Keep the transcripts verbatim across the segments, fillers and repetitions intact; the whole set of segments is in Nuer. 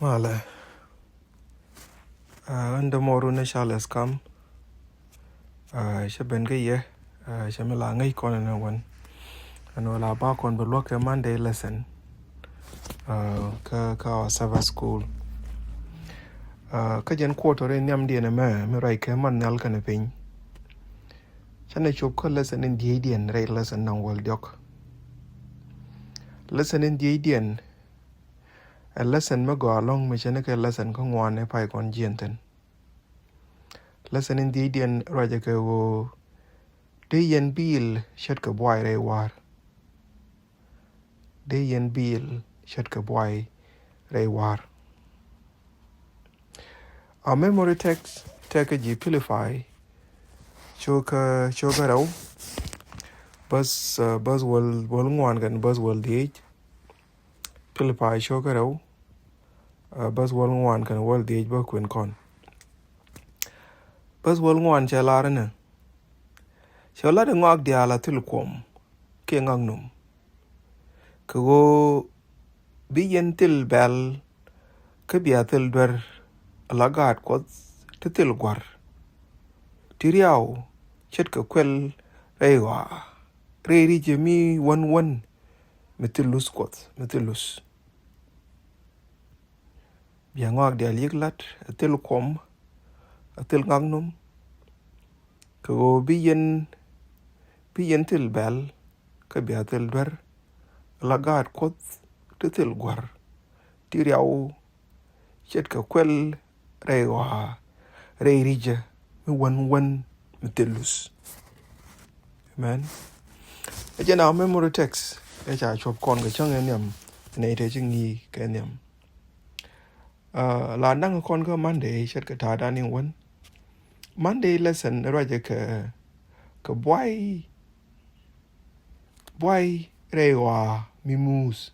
Malɛ. Ɣän dämɔru ni Charles Kam. Cä ben kä yɛ, cä mi la ŋäc kɔn ni wän. Ɛn wä la ba kɔn bɛ luäk kɛ Monday lesson. Kä kä our Sabbath school. Kä jɛn quarter in nhiam diɛn ɛmɛ mi ruac kɛ man nhial kɛn piny. Cä ni cop kä lesson in dieydiɛn rɛy lesson naŋ wäl diɔk. Lesson in dieydiɛn ɛ lesson mi gɔaa ɛlɔ̱ŋ mi cɛ ni kɛ lesson kä ŋuan ɛ pay kɔn jiɛn thin. Lesson in dhiecdiɛn ruacɛ kɛ ɣöö dee yɛn biil ce̱tkɛ buay rɛy wa̱a̱r. Dee yɛn biil ce̱tkɛ buay rɛy wa̱a̱r. A memory text tekɛ ji̱ Philippi cio̱kä cio̱kä rɛw bäth bäth wäl wäl ŋuan kɛn bäth wäl dhiec. Philippi cio̱kä rɛw bäth wäl ŋuan kɛn wäl dhiec bä kuën kɔn. Bäth wäl ŋuan cɛ lar inɛ, cɛ lar in ŋɔak diaal a thil kuɔm kiɛ ŋak num. Kɛ ɣöö bi yɛn thil bɛl kä bia thil duer ala gaat Kuɔth ti thil gua̱r ti riaw ce̱tkɛ kuɛl rɛy ɣɔaa rɛy ri̱cɛ mi wän wän mi thil luth Kuɔth mi thil luth. Bia ŋɔak diaal yik lat a thil kuɔm a thil ŋak num. Kɛ ɣöö bi yɛn bi yɛn thil bɛl kä bia thil duer ala gaat Kuɔth ti thil gua̱r ti riaw ce̱tkɛ kuɛl rɛy ɣɔaa rɛy ri̱cä mi wän wän mi thil luth. Amen. Ɛ jɛn a memory text ɛ ca cuɔp kɔn kɛ cäŋ ɛ nhiam nɛy te ci ŋi̱i̱ kɛ nhiam. La naŋ kɔn kä Monday ce̱tkɛ ta̱a̱dan in wän. Monday lesson ruacɛ kɛ kɛ buay buay rɛy ɣɔaa mi muth.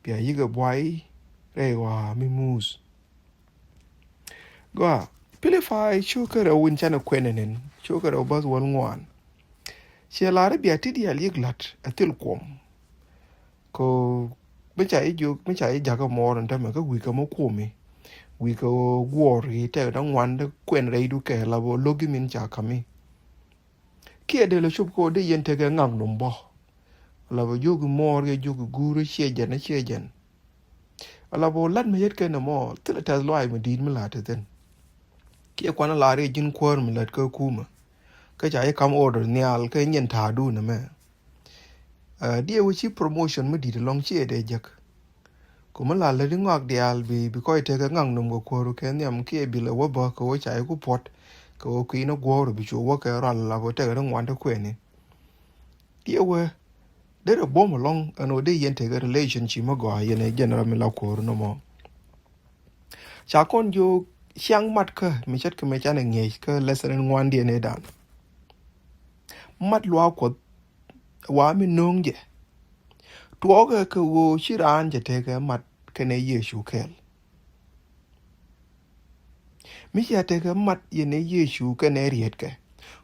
Bia yikɛ buay rɛy ɣɔaa mi muth. Gɔaa Philippi cio̱kä rɛw in canɛ kuɛn ɛnɛn cio̱kä rɛw bäth wäl ŋuan. Ciɛ lar i̱ bia ti diaal yik la̱t a thil kuɔm. Kɛ mi ca i̱ jiök mi ca i̱ jakä muɔɔr in tämɛ kä wi̱i̱ kɛ mɔ kuɔmi. Wi̱i̱ kɛ ɣöö guɔ̱ɔ̱r i̱ tɛk da̱ŋ ŋuan dee kuɛn rɛydu kɛ la bä lo̱k i̱ min ca ka̱mi. Kiɛ dee lɛ cop kɛ ɣöö dee yɛn tekɛ ŋak num bä. Ala bä jiök i̱ muɔɔr kɛ jiök i̱ guur i̱ ciɛ jɛn i̱ ciɛ jɛn. Ala bä lat mi yet kɛn ɛmɔ thilɛ tɛth luaac mi di̱i̱t mi la̱t ti thi̱n. Kiɛ kuanä la̱r i̱ ji̱n kuäär mi lät kä kumä. Kä ca i̱ kam order nhial kä nyin ta̱a̱dun ɛmɛ. Diɛ wä ci promotion mi di̱i̱t ɛlɔ̱ŋ ciɛ dee jek. Ku mi la lät i̱ ŋɔak diaal bi bi kɔc tekɛ ŋak num kɛ kuäär kɛ nhiam kiɛ bi lɛ wä bä kɛ wä ca i̱ ku puɔt kɛ wä kui̱n ɛ guɔ̱ɔ̱r bi cu wä kɛ rual la bä tekɛ ri ŋuan te kuɛni. Diɛ wä derɛ buɔ̱m ɛlɔ̱ŋ ɛn ɣöö dee yɛn tekɛ relationship mi gɔaa yɛn ɛ jɛn ram mi la kuɔ̱r nɔmɔ. Ca kɔn jiök ciaŋ mat kä mi ce̱tkɛ mi canɛ ŋi̱eec kä lesson in ŋuandiɛn ëëdan. Mat luaak Kuɔth wa mi no̱o̱ŋ jɛ. Tuɔɔkɛ kɛ ɣöö ci raan cɛ tekɛ mat kɛnɛ Yecu kɛɛl. Mi cia tekɛ mat yɛnɛ Yecu kɛnɛ rietkɛ.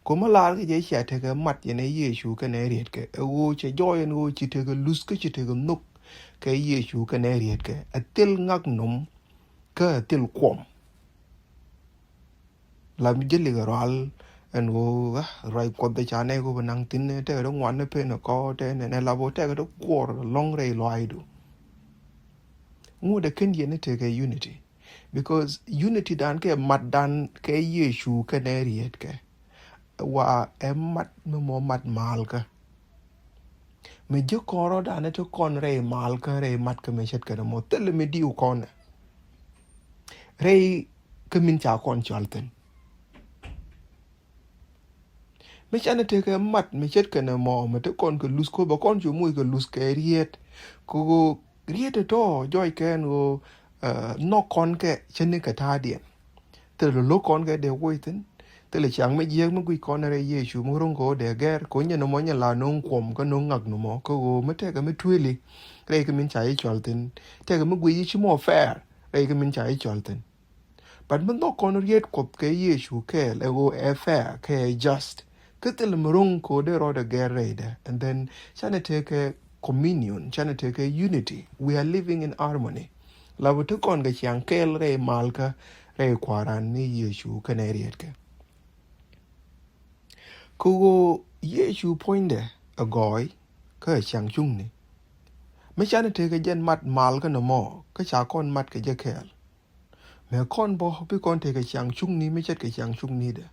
Kä mi laar kɛ jɛ cia tekɛ mat yɛnɛ Yecu kɛnɛ rietkɛ ɛ ɣöö cɛ jɔɔc ɛn ɣöö ci tekɛ luth kä ci tekɛ nhök kɛ Yecu kɛnɛ rietkɛ. Ɛ thil ŋak num kä ɛ thil kuɔm. La mi jäli kɛ rual ɛn ɣöö ruac Kuɔth dee ca nɛy kɛ bi naŋ thi̱n tɛkɛ ti ŋuan ni pen kɔ tɛnɛ nɛ la bä tɛkɛ ti kuɔr lɔ̱ŋ rɛy luaacdu. Ŋut ɛ ken yɛn ni tekɛ unity. Because unity dan kɛ mat dan kɛ Yecu kɛnɛ rietkɛ. Wa ɛ mat mi mɔ mat malkä. Mi ji̱ kɔn rɔ dan ti kɔn rɛy malkä rɛy mat kä mi ce̱tkɛ ni mɔ thilɛ mi diw kɔn. Rɛy kä min ca kɔn cɔal thi̱n. Mi canɛ tekɛ mat mi ce̱tkɛ ni mɔ mi ti kɔn kɛ luth ko bɛ kɔn cu muc kɛ luth kɛ riet. Kɛ ɣöö riet tɔ̱ jɔc kɛn ɣöö nhɔk kɔn kɛ cä ni kɛ ta̱a̱diɛn. Thilɛ lo̱k kɔn kɛ dee woc thi̱n. Thilɛ ciaŋ mi jiääk mi guic kɔn rɛy Yecu mi ro̱ŋ kɛ ɣöö dee gɛr kɛ ɣöö nyɛ ni mɔ nyɛ la no̱o̱ŋ kuɔm kä no̱o̱ŋ ŋak ni mɔ kä ɣöö mi tekɛ mi tuëli rɛy kä min ca yi cɔl thi̱n. Tekɛ mi guic yi ci mɔ fair rɛy kä min ca yi cɔl thi̱n. But mi nhɔk kɔn riet Kuɔth kɛ Yecu kɛɛl ɛ ɣöö ɛ fair kɛ just. Kä thilɛ mi ro̱ŋ kɛ ɣöö dee rɔɔdɛ gɛr rɛydɛ. And then canɛ tekɛ communion, canɛ tekɛ unity. We are living in harmony. La bi ti kɔn kɛ ciaŋ kɛɛl rɛy malkä rɛy Kua̱ran ni Yecu kɛnɛ rietkɛ. Kɛ ɣöö Yecu puɔ̱nydɛ ɛ gɔɔy kä ɛ ciaŋ cuŋni. Mi canɛ tekɛ jɛn mat malkä nɔmɔ kä ca kɔn mat kɛ jɛ kɛɛl. Mëë kɔn bä bi kɔn tekɛ ciaŋ cuŋni mi ce̱tkɛ ciaŋ cuŋnidɛ.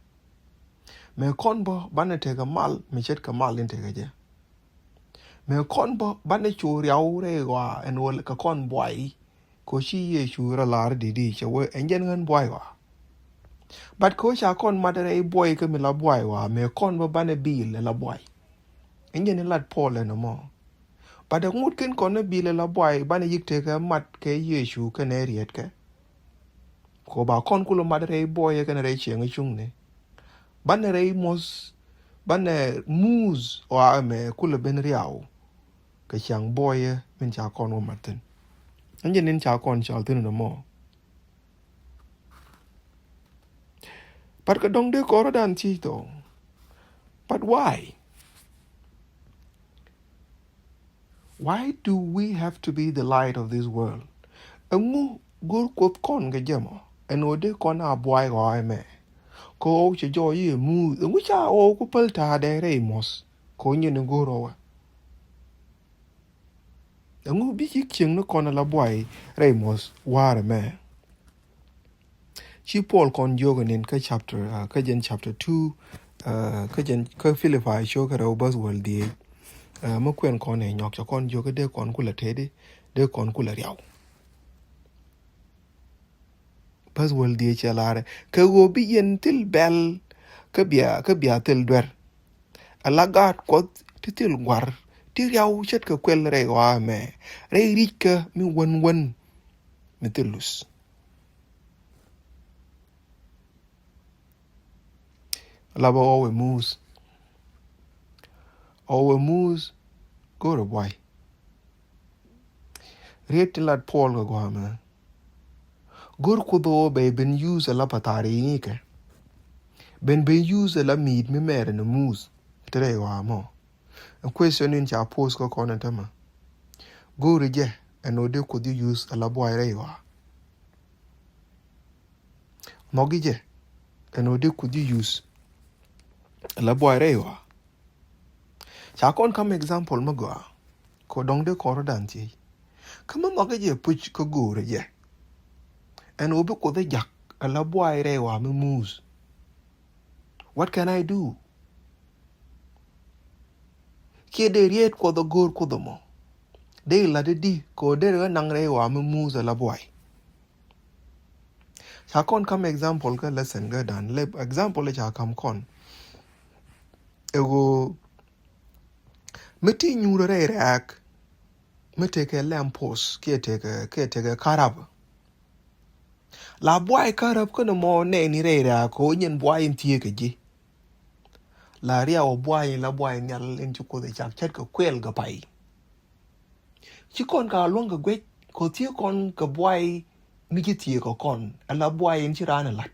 Mëë kɔn bä banɛ tekɛ mal mi ce̱tkɛ mal in tekɛ jɛ. Mëë kɔn bä banɛ cu riaw rɛy ɣɔaa ɛn ɣöö kɛ kɔn buay. Kɛ ɣöö ci Yecu rɔ lar didi cɛ wee ɛn jɛn ɣän buay ɣɔaa. But kɛ ɣöö ca kɔn mat rɛy buay kä mi la buay ɣɔaa mëë kɔn bä banɛ bil ɛ la buay. Ɛn jɛn in lat Paul ɛn ɛmɔ. But ɛ ŋut ken kɔn ni bil ɛ la buay banɛ yik tekɛ mat kɛ Yecu kɛnɛ rietkɛ. Kɛ ɣöö ba kɔn kulɛ mat rɛy buɔyɛ kɛnɛ rɛy cieŋ cuŋni. Banɛ rɛy muɔth banɛ muth ɣɔaa ɛmɛ kulɛ ben riaw. Kɛ ciaŋ buɔyɛ min ca kɔn wä mat thin. Ɛn jɛ nin ca kɔn cɔl thin nɔmɔ. But kɛ dɔŋ dee kɔrɔ dan thiec though. But why? Why do we have to be the light of this world? Ɛŋu go̱r Kuoth kɔn kɛ jɛ mɔ ɛn ɣöö dee kɔn a buay ɣɔaa ɛmɛ? Kɛ ɣɔw cɛ jɔɔc i̱ ɛ muth ɛŋu ca ɣɔw ku päl ta̱a̱dɛ rɛy muɔth kɛ ɣöö nyin in go̱r ɣɔwɛ. Ɛŋu bi ci cieŋ ni kɔn ala buay rɛy muɔth wa̱a̱r ɛmɛ? Ci Paul kɔn jiök ɛn in kä chapter, uh, kä jɛn chapter two, uh, kä jɛn kä Philippi cio̱k kä rɛw bäth wäl dhieec. Uh, mi kuɛn kɔn ɛ nyɔk cɛ kɔn jiök kä dee kɔn kulɛ teti dee kɔn kulɛ riaw. Bäth wäl dhieec cɛ larɛ kɛ ɣöö bi yɛn thil bɛl kä bia kä bia thil duer. Ala gaat Kuɔth ti thil gua̱r ti riaw ce̱tkɛ kuɛl rɛy ɣɔaa ɛmɛ rɛy ri̱ckä mi wän wän mi thil luth. Ala bä ɣɔw ɛ muth. Ɣɔw ɛ muth go̱rɛ buay. Riet ti lat Paul kɛ gua̱a̱mɛ. Go̱r Kuoth ɣöö bɛ ben use ala pathari i̱ kɛ ben ben use ala mi̱i̱t mi mɛrɛ ni muth. Ti rɛy ɣɔaa mɔ. Ɛ question in ca pose kä kɔn ɛn tämɛ. Go̱o̱ri jɛ ɛn ɣöö dee Kuoth ji̱ use ala buay rɛy ɣɔaa. Nhɔki jɛ ɛn ɣöö dee Kuoth ji̱ use ala buay rɛy ɣɔaa. Ca kɔn kam example mi gɔaa kɛ dɔ̱ŋ dee kɔn rɔ dan thiec. Kä mi nhɔki jɛ puc kä go̱o̱ri jɛ ɛn ɣöö bi Kuoth ji̱ jak ala buay rɛy ɣɔaa mi muth. What can I do? Kiɛ dee riet Kuɔth a go̱o̱r Kuoth ɛmɔ dee lat di kɛ ɣöö dee rɛ naŋ rɛy ɣɔaa mi muth ala buay. Ca kɔn kam example kä lesson kä dan lep example ca kam kɔn. Ɛ ɣöö mi ti nyuur rɛy rɛ̈ɛ̈k mi tekɛ lɛm post kiɛ tekɛ kiɛ tekɛ karab. La buay karab kä ni mɔ nɛɛni rɛy rɛ̈ɛ̈k kɛ ɣöö nyin buay in thieekä ji̱. La riaw buay in la buay nhial in ci Kuoth ɛ cak ce̱tkɛ kuɛl kɛ pay. Ci kɔn ka luäŋ kɛ guec kɛ thiee kɔn kɛ buay mi ci thieekä kɔn ala buay in ci raan ɛ la̱t.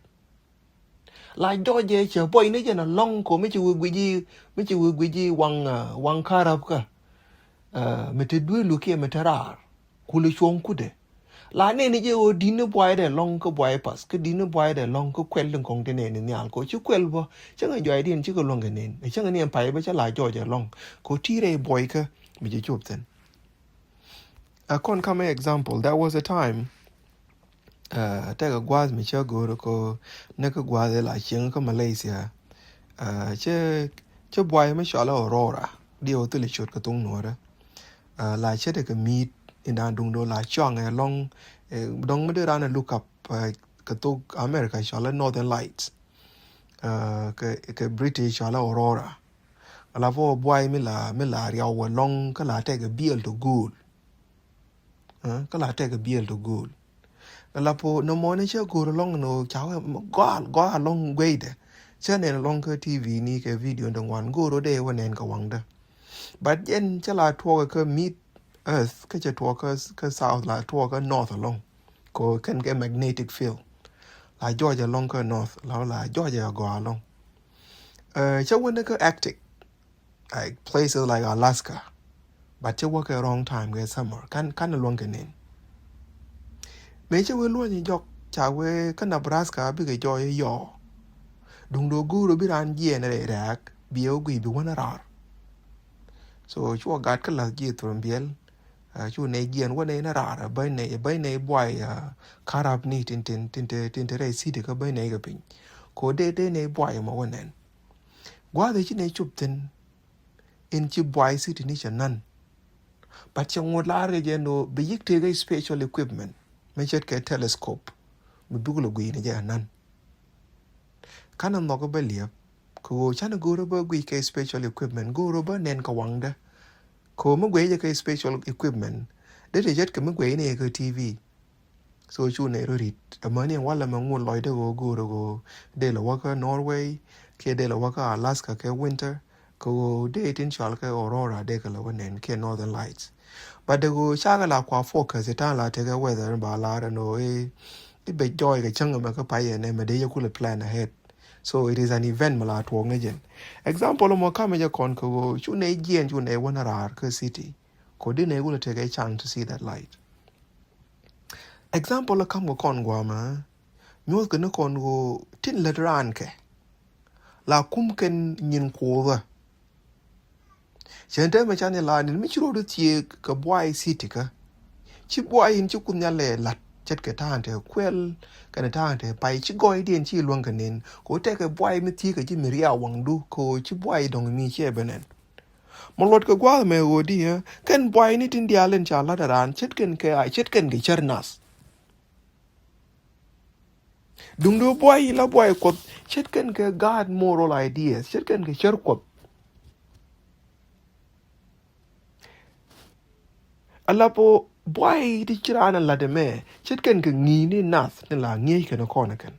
La jɔɔcɛ cɛ buɔy ni jɛn alɔŋ kɛ mi ci wee guici mi ci wee guici waŋ waŋ karab kä. Mi te duelu kiɛ mi te raar kuli cuɔ̱ŋ kudɛ. La nɛni jɛ ɣöö di̱n ni buaydɛ lɔ̱ŋ kä buay path kä di̱n ni buaydɛ lɔ̱ŋ kä kuɛl in kɔŋ ti nɛni nhial kɛ ɣöö ci kuɛl bä cäŋɛ juaydiɛn cikɛ luäŋ kɛ nen cäŋɛ ni ɛn pay bä cä la jɔɔcɛ lɔ̱ŋ kɛ ɣöö ti rɛy buɔykä mi ci cop thi̱n. A kɔn kamɛ example, there was a time, uh, tekɛ gua̱a̱th mi cä go̱o̱r kɛ näk gua̱a̱th ila cieŋ kä Malaysia. Uh, cä cä buay mi cɔal Aurora diɛ wä thil cot kɛ thok nuɔrä. Uh, la cä tekɛ mi̱i̱t indan duŋ do la cuaŋ ɛ lɔŋ, eh, dɔŋ mi dee ran ɛ look up, uh, kɛ thok America cɔal Northern Lights. Uh, kɛ kɛ British cɔal Aurora. Ala po buay mi la mi la riaw wä lɔŋ kä la tekɛ biɛl to go̱o̱l. Kä la tekɛ biɛl to go̱o̱l. Ala po nɔmɔ ni cɛ go̱o̱r lɔŋ ni ca wä gɔal gɔal lɔŋ gueydɛ. Cɛ nɛn lɔŋ kä T V ni kɛ video ni dee ŋuan go̱o̱r wä dee wä nɛn kɛ waŋdä. But jɛn cɛ la tuɔɔk kä mid earth kä cɛ tuɔɔk kä south la tuɔɔk kä north alɔŋ. Kɛ kɛn kɛ magnetic field. La jɔɔc alɔŋ kä north la la jɔɔc agɔaa alɔŋ. Cä wä ni kä Arctic, like places like Alaska. But cä wä kɛ wrong time kɛ summer kan kan luɔŋ kɛ nen. Mëë cä wee luɔ̱ny jɔk ca wee kä Nebraska bikɛ jɔɔy yɔɔ. Duŋdu go̱o̱r bi raan jiɛɛn rɛy rɛ̈ɛ̈k bi ɛ wä guiy bi wän raar. So cuɔ gat kä la̱th ji̱ Thurumbiɛl. Cu nɛy jiɛɛn wä nɛy ni raar bäny nɛy bäny nɛy buay karap ni tin tin tin te tin te rɛy city kä bäny nɛy kɛ piny. Ko dee dee nɛy buay mɔ wä nɛn. Gua̱a̱th ci nɛy cop thi̱n. In ci buay city ni cɛ nan. But cɛ ŋot laar kɛ jɛ ɛn ɣöö bi yi̱k tëëk ɛ special equipment mi ce̱tkɛ telescope mi buk lɛ gui̱i̱ni jɛ anan. Kanɛ nhɔk bä liɛp kɛ ɣöö canɛ go̱o̱rä bä gui̱c kɛ special equipment go̱o̱rä bä nɛn kɛ waŋdä. Kɛ ɣöö mi guic jɛ kɛ special equipment dee ti ce̱tkɛ mi guic ni kɛ T V. So cu nɛy rɔ ri̱t amäni ɛn walɛ mɛ ŋut lɔcdɛ ɣöö go̱o̱rä ɣöö dee lɛ wä kä Norway kiɛ dee lɛ wä kä Alaska kɛ winter. Kɛ ɣöö dee tin cɔal kɛ aurora dee kɛ lɛ wä nɛn kiɛ Northern Lights. But dee ɣöö cakɛ la kua focus itan la tekɛ weather ba lar ɛn ɣöö i̱ bɛ jɔɔy kɛ cäŋ ɛmɛ kä pay ɛn ɛmɛ dee yɛ kulɛ plan ahead. So it is an event mi la tuɔɔk ni jɛn. Example mɔ kamɛ jɛ kɔn kɛ ɣöö cu nɛy jiɛɛn cu nɛy wä ni raar kä city. Kɛ ɣöö dee nɛy kulɛ tekɛ chance to see that light. Example kam kɛ kɔn guamɛ nyuɔth kɛ ni kɔn ɣöö tin lät raan kɛ la kum kɛn nyin kuothä. Cɛn te mɛ can ilan in mi ci rot thiek kɛ buay city kä ci buay in ci Kuoth Nhial lɛ lat ce̱tkɛ ta̱a̱n te kuɛl kɛnɛ ta̱a̱n te pay ci gɔɔydiɛn ci luäŋ kɛ nen kɛ ɣöö tekɛ buay mi thiek kɛ ji̱ mi riaw waŋdu kɛ ɣöö ci buay dɔ̱ŋ mi ciɛ ben ɛn. Mɔ luɔt kɛ gua̱a̱th mɛ ɣöö di ɛ kɛn buay ni tin diaal in ca lat ɛ raan ce̱tkɛn kɛ a ce̱tkɛn kɛ cär nath. Duŋdu buay in la buay Kuɔth ce̱tkɛn kɛ God moral ideas ce̱tkɛn kɛ cär Kuɔth. Ala po buay ti ci raan a lat ɛmɛ ce̱tkɛn kɛ ŋi̱i̱ni nath ni la ŋi̱eec kɛn kɔn kɛn.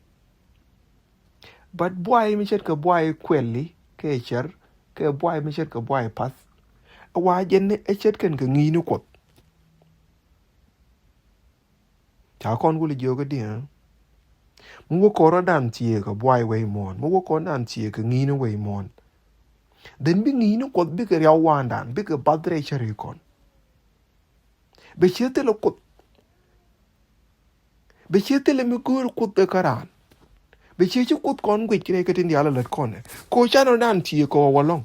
But buay mi ce̱tkɛ buay kuɛli kɛ cär kɛ buay mi ce̱tkɛ buay path. Wa jɛn ni ɛ ce̱tkɛn kɛ ŋi̱i̱ni Kuɔth. Ca kɔn wuli jiök i̱ diɛ mi wä kɔn rɔ dan thieek kɛ buay wei muɔ̱ɔ̱n mi wä kɔn dan thieek kɛ ŋi̱i̱ni wei muɔ̱ɔ̱n. Then bi ŋi̱i̱ni Kuɔth bikɛ riaw waandan bikɛ bath rɛy cäri kɔn. Bɛ ciɛ thilɛ Kuoth. Bɛ ciɛ thilɛ mi go̱o̱r Kuoth kä raan. Bɛ ciɛ ci Kuoth kɔn guic rɛy kä tin diaal lät kɔn ɛ ko canɛ dan thieek kɛ ɣɔw alɔŋ.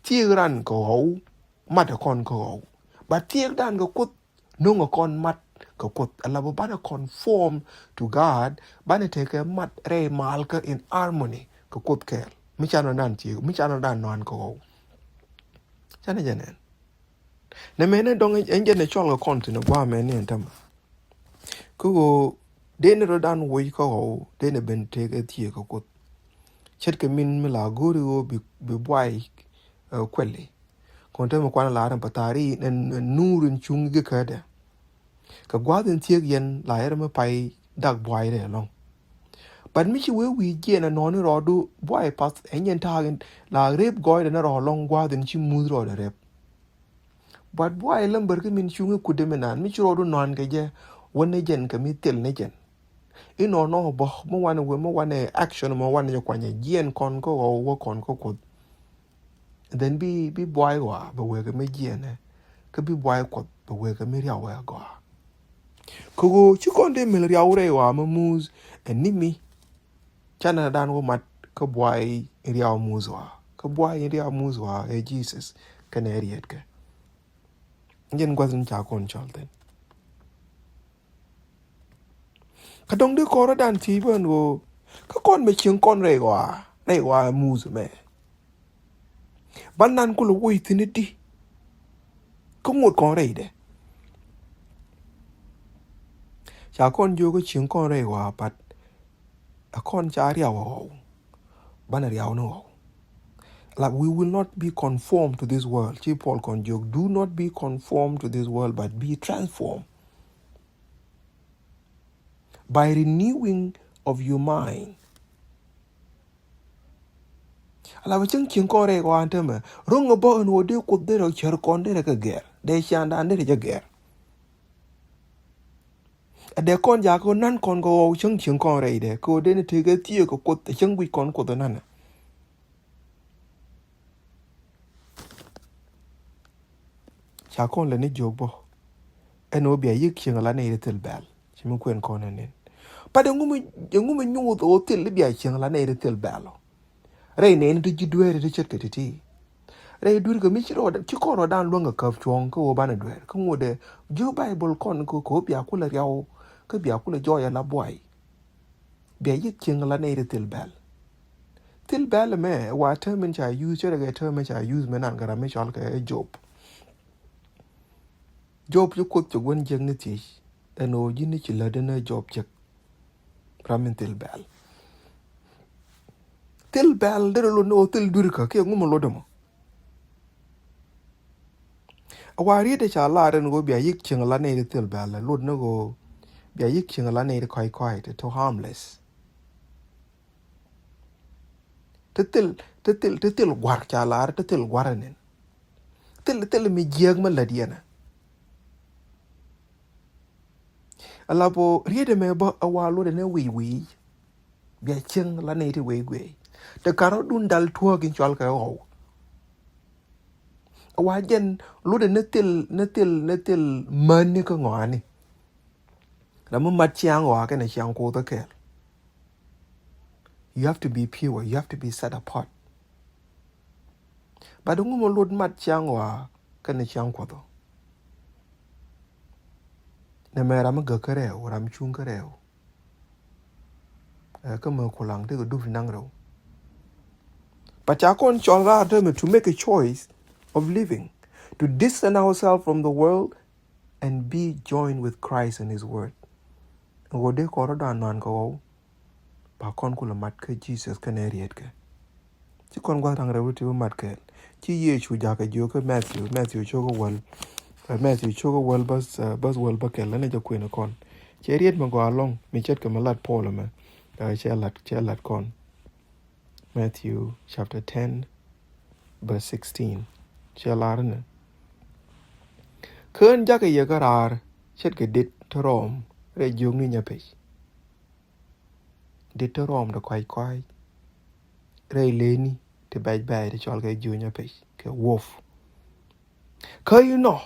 Thieek ran kɛ ɣɔw mat ɛ kɔn kɛ ɣɔw. But thieek dan kɛ Kuoth no̱ŋ ɛ kɔn mat kɛ Kuoth ala bä banɛ conform to God. Banɛ tekɛ mat rɛy mal kä in harmony kɛ Kuoth kɛɛl mi canɛ dan thieek mi canɛ dan nɔan kɛ ɣɔw. Canɛ jɛ nɛn. Nɛ mɛnɛ dɔŋ ɛn jɛn ɛ cɔl kɛ kɔn thin ɛ guamɛ ni ɛn tämɛ. Kä ɣöö denɛ rɔ dan woc kä ɣɔw denɛ ben tëëk ɛ thieek kä Kuoth. Ce̱tkɛ min mi la go̱o̱ri ɣöö bi, bi buay, eh, kuɛli. Kɔn tämɛ kuan la rin pa thari ɛn, ɛn nuur in cuŋ i̱ gɛ kädɛ. Kɛ gua̱a̱th in thieek yɛn la yɛr mi pay dak buay rɛ ɛlɔ̱ŋ. But mi ci wee wi̱i̱ jiɛn ɛnɔni rɔɔdu buay path ɛn yɛn ta̱a̱k in la rep gɔɔydɛ ni rɔɔ ɛlɔ̱ŋ gua̱a̱th in ci muth rɔɔdɛ rep. But buay lämbär kä min cuŋ i̱ kudɛ mi naan mi ci rɔɔdu nɔan kɛ jɛ wä ni jɛn kɛ mi thil ni jɛn. Inɔnɔ bä mi wanɛ wee mi wanɛ action mi wanɛ jɛ kuanyɛ jiɛn kɔn kä ɣɔw wä kɔn kä Kuoth. Then bi, bi buay ɣɔaa bɛ wekɛ mi jiɛnɛ kä bi buay Kuɔth bɛ wekɛ mi riaw wee gɔaa. Kɛ ɣöö ci kɔn dee mil riaw rɛy ɣɔaa mi muth ɛ ni mi. Canɛ dan wä mat kä buay in riaw muth ɣɔaa kä buay in riaw muth ɣɔaa ɛ Jesus kɛnɛ rietkɛ. Jɛn gua̱th in ca kɔn cɔl thin. Kä dɔ̱ŋ di kɔrä dan thiec bän ɣöö kä kɔn mɛ cieŋ kɔn rɛy ɣɔaa rɛy ɣɔaa muth mɛ. Ban nan kulɛ woc thi̱n i̱di kä ŋot kɔn rɛydɛ. Ca kɔn jiök kä cieŋ kɔn rɛy ɣɔaa but a kɔn ca riaw a ɣɔw. Banɛ riaw ni ɣɔw. Like we will not be conformed to this world. Ci Paul kɔn jiök, do not be conformed to this world but be transformed by renewing of your mind. Ala bä cäŋ cieŋ kɔn rɛy kɔn an tämɛ ro̱ŋ a bä ɛn wä dee Kuoth derɛ cär kɔn derɛ kɛ gɛr dee ciandan derɛ jɛ gɛr. A dee kɔn jakä nan kɔn kɛ ɣɔw cäŋ cieŋ kɔn rɛy dɛ kɛ wä dee ni tekɛ thieek kɛ Kuoth a cäŋ guic kɔn Kuoth a nanɛ. Ca kɔn lɛ ni jiök bä ɛn ɣöö bia yiëk cieŋ ala nɛy ti thil bɛl. Ci mi kuɛn kɔn ɛ nin. But ɛŋu mi, ɛŋu mi nyuuth ɣöö thil i̱ bia cieŋ la nɛy ti thil bɛl ɔ. Rɛy nɛy ni ti ji̱ dueeri ti ce̱tkɛ ti̱ti̱. Rɛy dueeri kɛ mi ci rɔ, ci kɔn rɔ dan luäŋ kɛ käp cuɔ̱ŋ kä ɣöö banɛ dueer. Kä ŋuɔ̱tdɛ ji̱ Baibol kɔn kɛ ɣöö bia kulɛ riaw, kä bia kulɛ jɔɔc ala buay. Bia yi̱k cieŋ la nɛy ti thil bɛl. Thil bɛl mɛ wa term in ca use, cɛ rɛ kɛ term in ca use mɛ nan kɛ ram mi cɔal kɛ Job. Job ci Kuoth cɛ gua̱n jiäkni thiec ɛn ɣöö ji̱n ni ci lätdä ni Job jek. Ram in thil bɛl. Thil bɛl derɛ lot ni ɣöö thil dui̱rkä kiɛ ŋu mi lotdɛ mɔ. A wa riet ca lar ɛn ɣöö bia yi̱k cieŋ la nɛy ti thil bɛl, lot ni ɣöö bia yi̱k cieŋ la nɛy ti kɔ̱a̱c kɔ̱a̱c ti tɔ harmless. Ti thil, ti thil, ti thil gua̱r ca lar, ti thil gua̱r ɛn ɛn. Thil, thil mi jiääk mi lät yɛn ɛ. Ala bä riet ɛmɛ bä a wa lot ɛn ɛ wi̱i̱ wi̱i̱. Bia cieŋ la nɛy ti wee guiey. Te ka̱n rɔ dun dal tuɔɔk in cɔal kɛ ɣɔw. A wa jɛn lot ɛn ɛ thil, ni thil, ni thil män ni kä ŋɔaani. Ram mi mat ciaŋ ɣɔaa kɛnɛ ciaŋ Kuoth ɛ kɛɛl. You have to be pure, you have to be set apart. But ŋu mi lot mat ciaŋ ɣɔaa kɛnɛ ciaŋ Kuoth ɔ. Nɛ mɛ ram mi gäk kä rɛw, ram cuŋ kä rɛw. Ɛ, kä mɛ kulaŋ ti kɛ dup ti naŋ rɛw. But ca kɔn cɔl raar täämɛ to make a choice of living, to distance ourselves from the world and be joined with Christ and his word. Ɣöö dee kɔn rɔ dan nuan kɛ ɣɔw. Ba kɔn kulɛ mat kä Jesus kɛnɛ rietkɛ. Ci kɔn gua̱th raŋ rɛw ti bi mat kɛɛl. Ci Yecu jakä jiök kä Matthew, Matthew cio̱kä wäl, ɛ, Matthew cio̱kä wäl bäth, ɛ, bäth wäl bäkɛl, lɛn ɛ jɛ kuën kɔn. Cɛ riet mi gɔaa ɛlɔ̱ŋ mi ce̱tkɛ mi lat Paul ɛmɛ. Ɛ, cɛ lat, cɛ lat kɔn. Matthew chapter ten, verse sixteen. Cɛ lar inɛ. Kä ɣän jakä yɛ kä raar ce̱tkɛ det ti rɔɔm rɛy jiökni nyapec. Dit ti rɔɔm ti kɔ̱a̱c kɔ̱a̱c rɛy lëëni ti bɛc bɛc ti cɔl kɛ jiöny a pec kɛ wolf. Kä inɔ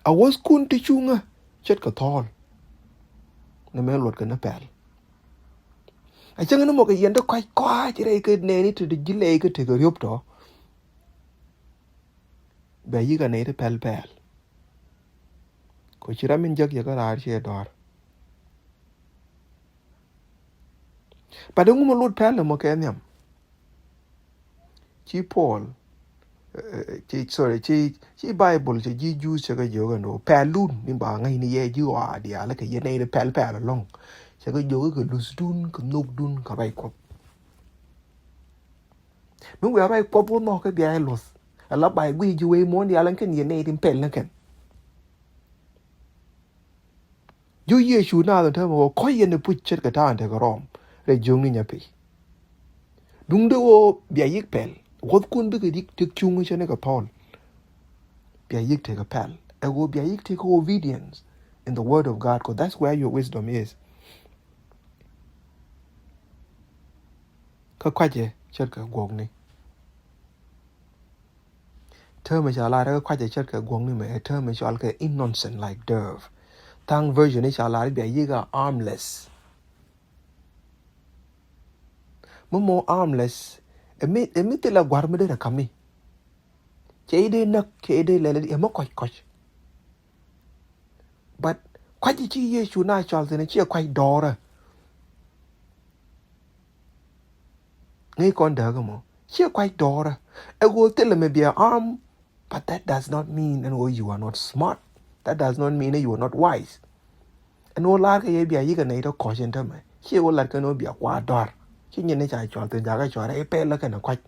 a wäthkun ti cuŋä ce̱tkɛ thɔɔl. Ni mɛ luɔt kɛ ni pɛl. A cäŋ ni mɔ kɛ yɛn ti kɔ̱a̱c kɔ̱a̱c rɛy kɛ nɛɛni ti ji̱ lɛy kä tekɛ riöp tɔ. Bɛ yi̱k a nɛy ti pɛl pɛl. Kɛ ci ram in jäk yɛ kä raar ciɛ dɔ̱r. But ɛŋu mi lot pɛl ɛmɔ kɛ nhiam? Ci Paul, eh, ci, sorry, ci, ci Bible, ci ji̱ Jews cɛ kɛ jiök ɛn ɣöö pɛl lun ni ba ŋäcni yɛ ji̱ ɣɔaa diaal kɛ yɛn nɛy ti pɛl pɛl ɛlɔ̱ŋ. Cɛ kɛ jiök kɛ luth dun, kɛ nhök dun, kɛ ruac Kuɔth. Mi wiaa ruac Kuɔth wä nhɔk kɛ bia ɛ luth. Ɛ la ba ɛ guiy ji̱ wee muɔ̱ɔ̱n diaal ɛn kɛn yɛn nɛy ti pɛl ni kɛn. Jiök Yecu naath ɛn täämɛ ɣöö kɔ̱c yɛn ɛ puc ce̱tkɛ ta̱a̱ ɛn tekɛ rɔɔm rɛy jiökni nyapec. Duundɛ ɣöö bia yi̱k pɛl, wäthkun bikɛ yi̱k tëk cuŋ cä ni kɛ thɔɔl. Bia yi̱k tekɛ pɛl ɛ ɣöö bia yi̱k tekɛ obedience in the word of God, 'cause that's where your wisdom is. Kä kɔ̱a̱cɛ ce̱tkɛ guɔ̱kni. Täämɛ ca lar kä kɔ̱a̱cɛ ce̱tkɛ guɔ̱kni mɛ, täämɛ cɔal kɛ innocent like dove. Thaŋ version i̱ ca lar i̱ bia yi̱k a harmless. Mi mɔ harmless, ɛ mi, ɛ mi thilɛ gua̱r mi derɛ ka̱mi. Cɛ i̱ dee näk, cɛ i̱ dee lɛl, ɛ mi kɔ̱c kɔ̱c. But kɔ̱a̱c i̱ ci Yecu na cɔal thi̱n, ciɛ kɔ̱a̱c dɔɔrä. Ŋäc kɔn dääk ɛmɔ, ciɛ kɔ̱a̱c dɔɔrä. Ɛ ɣöö thilɛ mɛ bia arm, but that does not mean ɛn ɣöö you are not smart. That does not mean you are not wise. Ɛn ɣöö lar kɛ yɛ bia yi̱k ɛ nɛy tɔ kɔ̱c ɛn täämɛ, ciɛ ɣöö lar kɛn ɣöö bia kua dɔ̱r. Ci nyin ni ca cɔal thi̱n jakä cɔal rɛy pɛl ɛ kɛn ɛ kɔ̱a̱c.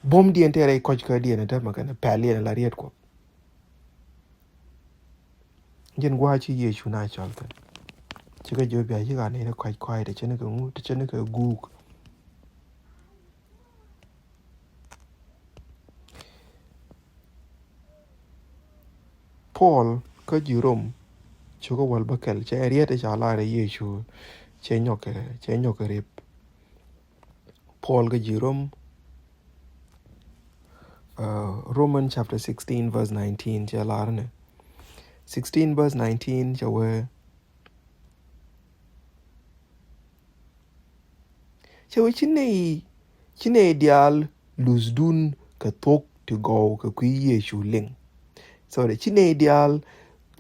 Buɔ̱mdiɛn tëë rɛy kɔ̱a̱c kädiɛn ɛ täämɛ kɛn ɛ pɛl yɛn ɛ la riet Kuɔth. Ji̱n gua̱a̱ ci Yecu na cɔl thi̱n. Cikɛ jiök bia yi̱k a nɛy ti kɔ̱a̱c kɔ̱a̱c ti ce̱tnikɛ ŋu, ti ce̱tnikɛ guuk. Paul kä ji̱ Rom, cio̱kä wäl bäkɛl, cɛ riet ca lar ɛ Yecu cɛ nyɔk kɛ, cɛ nyɔk kɛ rip. Paul kä ji̱ Rom, uh, Roman chapter sixteen verse nineteen cɛ lar ni. Sixteen verse nineteen cɛ wee, Cɛ wee ci nɛy, ci nɛy diaal luth duŋ kɛ thok ti gɔw kɛ kui̱ Yecu liŋ. Sorry, ci nɛy diaal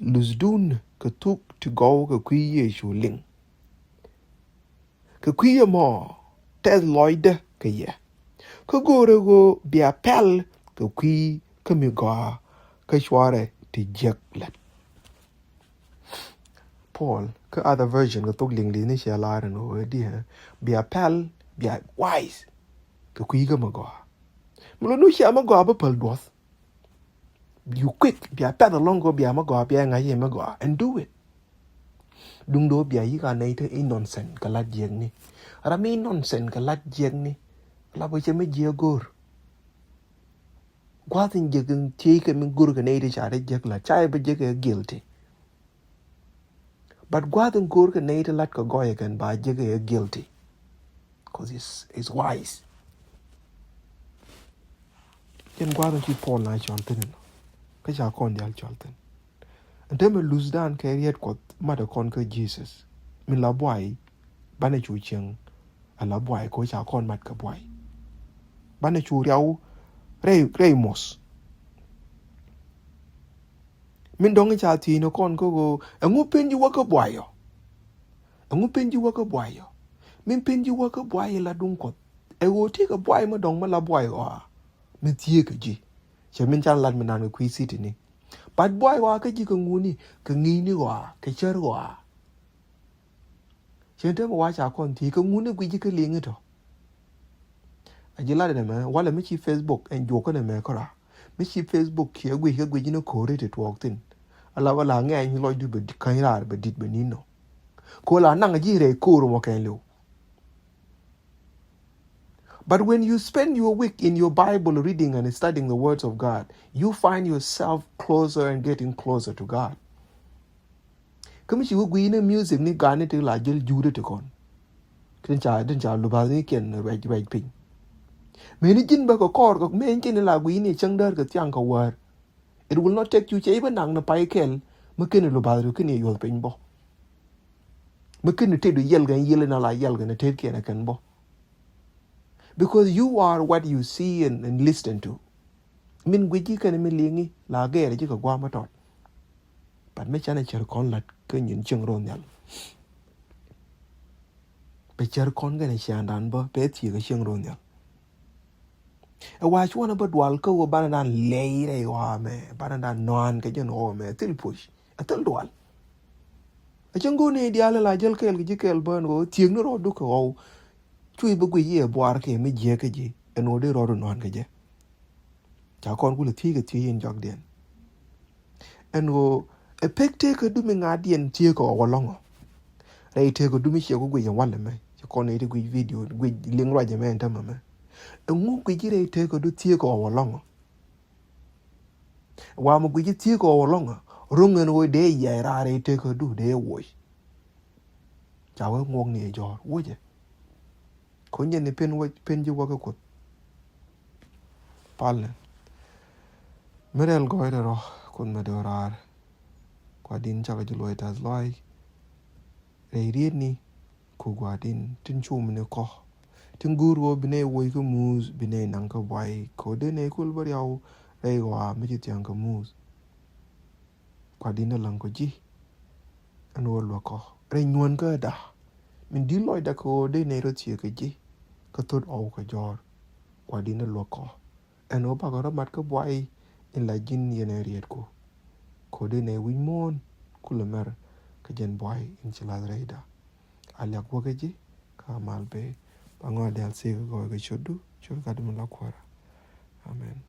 luth duŋ kɛ thok ti gɔw kɛ kui̱ Yecu liŋ. Kɛ kui̱ ɛmɔ tɛth lɔcdä kɛ yɛ. Kä go̱o̱rɛ ɣöö bia pɛl kɛ kui̱ kä mi gɔaa kä cuarɛ ti jiäk lät. Paul kä other version kɛ thok liŋ li̱th ni ciɛ lar ɛn ɣöö diɛ bia pɛl, bia wise kɛ kui̱ kä mi gɔaa. Mi lɔ nu cia mi gɔaa bä päl duɔth. You quick, bia pɛth alɔŋ kɛ bia mi gɔaa, bia ŋa̱c i̱ mi gɔaa, and do it. Duŋdɛ bia yik a nɛy te innocent kɛ lat jiäkni. Ram mi innocent kɛ lat jiäkni, la bä cɛ mi jiäk go̱o̱r. Gua̱th in jiäk in thiec kɛ mi go̱o̱r kɛ nɛy te ca te jiäk la, ca bä jiäk ɛ guilty. But gua̱th in go̱o̱r kɛ nɛy te lat kɛ gɔɔyɛ kɛn ba jiäk ɛ guilty. 'Cause it's, it's wise. Jɛn gua̱th in ci Paul na cɔl thi̱n inɔ. Kä ca kɔn diaal cɔl thi̱n. Ɛn te mi luthdan kɛ riet Kuɔth mat ɛ kɔn kä Jesus. Min la buay, banɛ cu cieŋ a la buay kɛ ca kɔn mat kɛ buay. Banɛ cu riaw rɛy, rɛy muɔth. Min dɔ̱ŋ ca thiec ni kɔn kä ɣöö ɛŋu pen ji̱ wä kä buay ɔ? Ɛŋu pen ji̱ wä kä buay ɔ? Min pen ji̱ wä kä buay ila duŋ Kuɔth. Ɛ ɣöö ti kɛ buay mi dɔ̱ŋ mi la buay ɣɔaa mi thieek kɛ ji̱. Cɛ min can lat mi nan kɛ kui̱ city ni. But buay ɣɔaa kä ji̱ kɛ ŋuni, kɛ ŋi̱i̱ni ɣɔaa, kɛ cär ɣɔaa. Cien te mi wa̱a̱ ca kɔn thiec kɛ ŋuni guic ji̱ kä liŋi tɔ. A ji̱ lat ɛn ɛmɛ walɛ mi ci Facebook ɛn juɔk kɛn ɛmɛ kära. Mi ci Facebook kiɛ guic kä guic ji̱ ni ko̱ri ti tuɔɔk thi̱n. Ala bä la ŋɛny lɔcdu bɛ di-, käny raar bɛ dit bɛ ni̱n nɔ. Ko̱ la naŋ ji̱ rɛy ko̱r mɔ kɛn liw. But when you spend your week in your Bible reading and studying the words of God, you find yourself closer and getting closer to God. Kä mi ci wä gui̱i̱ni music ni gani ti la jil juudä ti kɔn. Tin ca, tin ca lubath ni kiɛn ruɛc, ruɛc piny. Meni ji̱n bä kɛ kɔr kɛ meni kiɛn la gui̱i̱ni cäŋ däär kɛ thiaŋ kɛ wäär. It will not take you, cɛ i̱ bä naŋ ni pay kɛl mi keni lubath ri keni yuɔth piny bä. Mi keni tet du yɛl kɛn yɛl na la yɛl kɛn tet kiɛn kɛn bä. Because you are what you see and, and listen to. Min guic ji̱ kɛn mi liŋi la gɛɛr ji̱ kɛ gua̱a̱m a tɔt. But mi canɛ cär kɔn lat kä nyin cieŋ ro̱o̱ nhial. Bɛ cär kɔn kɛn ciaŋdan bä bɛ thieek kä cieŋ ro̱o̱ nhial. Ɛ wa cuɔnɛ bä dual kä wä banɛ dan lɛy rɛy ɣɔaa mɛ, banɛ dan nɔan kɛ jɛn ɣɔaa mɛ, thil puc, ɛ thil dual. Ɛ cäŋ go̱o̱r ni diaal la jäl kɛɛl kɛ ji̱ kɛɛl bä ɛn ɣöö thieek ni rɔɔdu kɛ ɣɔw. Cuc bä guic i̱ ɛ buar kɛ mi jiɛk kä ji̱ ɛn ɣöö dee rɔɔdu nɔan kɛ jɛ. Ca kɔn kulɛ thiec kɛ thiec in jɔkdiɛn. Ɛn ɣöö ɛ pek teekädu mi ŋa̱diɛn thieek kɛ ɣɔw ɛlɔ̱ŋ ɔ. Rɛy teekädu mi ciɛ ku guic ɛn walɛ mɛ. Ci kɔn nɛy ti guic video, guic liŋ ruac ɛmɛ ɛn tämɛ mɛ. Ɛŋu guic ji̱ rɛy teekädu thieek kɛ ɣɔw ɛlɔ̱ŋ ɔ? Wa mi guic ji̱ thieek kɛ ɣɔw ɛlɔ̱ŋ ɔ. Ro̱ŋ ɛn ɣöö dee yɛy raar rɛy teekädu dee woc. Ca wee ŋuɔk ni ɛ jɔ̱ɔ̱r wocɛ. Kunyɛ ni pen wä, pen ji̱ wä kä Kuoth. Palnɛ. Mi rɛl gɔɔydɛ rɔ Kuoth mɛ dee raar. Gua̱di̱n cakɛ ji̱ luɔc ta̱th lɔaac. Rɛy rietni ku Gua̱di̱n tin cum ni kɔ. Tin guur wä bi nɛy woc kä muth bi nɛy naŋ kä buay kɔ dee nɛy kul bä riaw rɛy ɣɔaa mi ci thia̱ŋ kä muth. Gua̱di̱n a laŋ kɔ ji̱. Ɛn ɣöö luäk kɔ rɛy nyuɔ̱n kä da. Min di̱t lɔcda kɛ ɣöö dee nɛy rɔ thieek kɛ ji̱. Kä thot ɔw kɛ jɔ̱ɔ̱r. Gua̱di̱n a luäk kɔ. Ɛn ɣöö bakɛ rɔ mat kä buay in la ji̱n yɛn ɛ rietku. Kɔ dee nɛy wi̱c muɔ̱ɔ̱n kulɛ mɛr kɛ jɛn buay in ci la̱th rɛyda. A liak wä kä ji̱ kä a mal bee. Ba ŋɔak diaal thiek kɛ gɔɔy kɛ ciötdu, ciöt Gatdu mi la kuäärä. Amen.